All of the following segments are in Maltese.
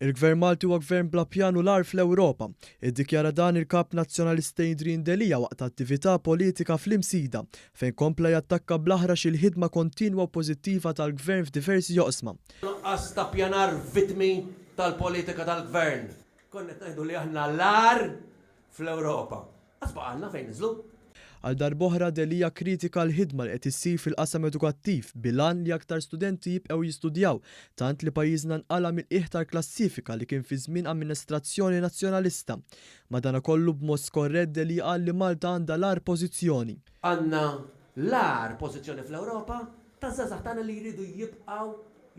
Il-Gvern Malti huwa gvern bla pjan u l-agħar fl-Ewropa. Iddikjara dan il-Kap Nazzjonalista Adrian Delia waqt attività politika fl-Imsida, fejn kompla jattakka bl-aħrax il-ħidma kontinwa u pożittiva tal-Gvern f'diversi oqsma. Nuqqas ta' pjanar vittmi tal-politika tal-Gvern. Konna qed ngħidu li aħna l-agħar fl-Ewropa. Qas baqgħalna fejn niżlu. Għal darb'oħra Delia kkritika l-ħidma li qed issir fil-qasam edukattiv bil-għan li aktar studenti jibqgħu jistudjaw tant li pajjiżna nqala' mill-qiegħ tal-klassifika li kien fi żmien amministrazzjoni Nazzjonalista. Madanakollu b'mod skorrett Delia qal li Malta għandha l-agħar pożizzjoni. Għandna l-agħar pożizzjoni fl-Ewropa taż-żgħażagħ tagħna li jridu jibqgħu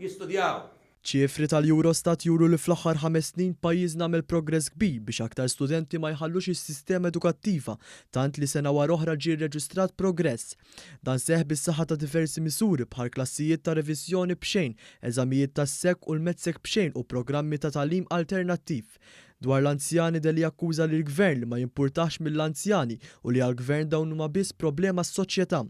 jistudjaw. Ċifri tal-Eurostat juru li fl-aħħar ħames snin pajjiżna għamel progress kbir biex aktar studenti ma jħallux is-sistema edukattiva tant li sena wara oħra ġie rreġistrat progress. Dan seħħ bis-saħħa ta' diversi miżuri bħal klassijiet ta' reviżjoni b'xejn, eżamijiet tas-SEC u l-MATSEC b'xejn u programmi ta' tagħlim alternattiv. Dwar l-anzjani Delia akkuża lill-Gvern li ma jimpurtahx mill-anzjani u li għall-Gvern dawn huma biss problema għas-soċjetà.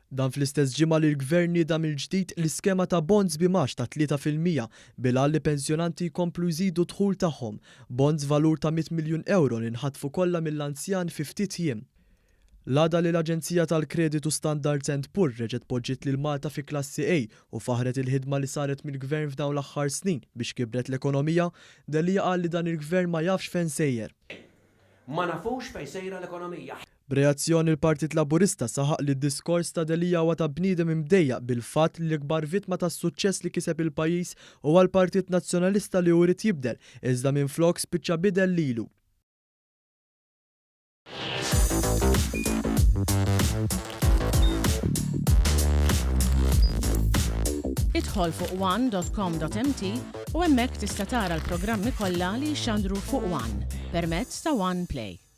Dan fl-istess ġimgħa li l-Gvern nieda mill-ġdid l-iskema ta' bonds b'imgħax ta' 3% bil-għan li pensjonanti jkomplu jżidu d-dħul tagħhom. Bonds valur ta' mitt miljun ewro li nħatfu kollha mill-anzjan fi ftit jiem. L-għada li l-aġenzija tal-kreditu Standards and Poor reġgħet poġġiet lil Malta fi klassi A u faħħret il-ħidma li saret mill-Gvern f'dawn l-aħħar snin biex kibret l-ekonomija, Delia qal li dan il-Gvern ma jafx fejn sejjer. Ma nafux fejn sejra l-ekonomija. B'reazzjoni l-Partit Laburista saħaq li d-diskors ta' Delia huwa ta' bniedem imdejjaq bil-fatt li l-ikbar vittma tas-suċċess li kiseb il-pajjiż huwa l-Partit Nazzjonalista li hu ried jibdel, iżda minflok spiċċa bidel lilu. Idħol fuq one.com.mt u hemmhekk tista' tara l-programmi kollha li jixxandru fuq One permezz ta' One Play.